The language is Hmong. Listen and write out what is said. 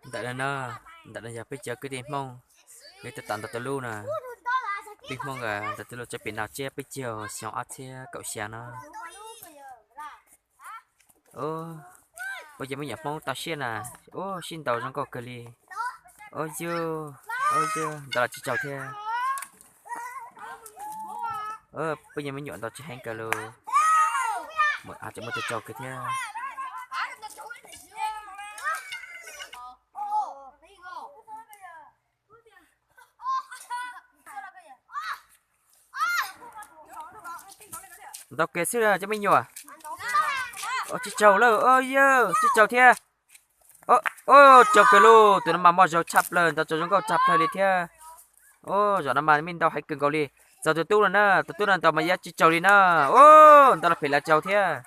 Ntawm no, ntawm no yog peb cov kwv tij Hmoob, peb tab tom ntaus tus lub no. Peb Hmoob nkawd ntaus tus lub tso pem no tsiab peb caug xyoo ob txhiab kaum xya no. Peb cov me nyuam Hmoob tau siab na, ua sib ntaus zoo nkauj kawg li. Ua yug, ua yug, ntaus los tsis tsaug thiab. Peb cov me nyuam ntaus tsis heev kawg li, tseem muaj tus tsaug kawg thiab. Ntaus kiag xwb cov me nyuam. Tsis tsaug lawm, yog tsis tsaug thiab. Tsaug kawg lauj, tus no mas muaj zog tshaj plaws, ntaus tsaug zoo nkauj tshaj plaws li thiab. Zaum no mas me ntaus heev kawg nkaus li. Txog tus tub no na, tus tub no ntaus mas yuav tsis tsaug li na. Ntaus los phem los tsaug thiab.